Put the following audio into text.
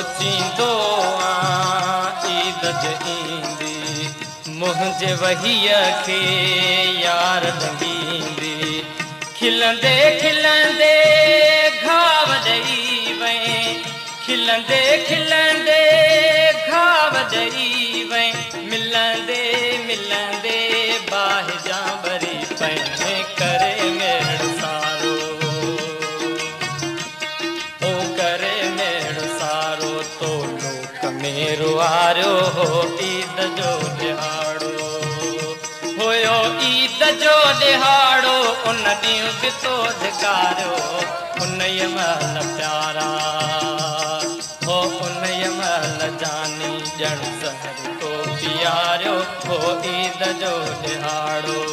सोचींदो आहियां ईद जे ईंदी, मुंहिंजे वहीअ खे यार ॾंगींदी। खिलंदे खिलंदे घाव ॾेई वई, खिलंदे खिलंदे घाव ॾेई वई, मिलंदे मिलंदे बाहि जा ॿरी पई। करे मेड़ सारो, ओ करे मेड़ सारो, तो लोक मेरो आरियो हो ईद जो ॾिहाड़ो। हुयो ईद जो ॾिहाड़ो, उन ॾींहुं बि तो धिकारियो उन महिल प्यारा। हो उन महिल जानी ॼण ज़हर तो पीआरियो हो ईद जो ॾिहाड़ो।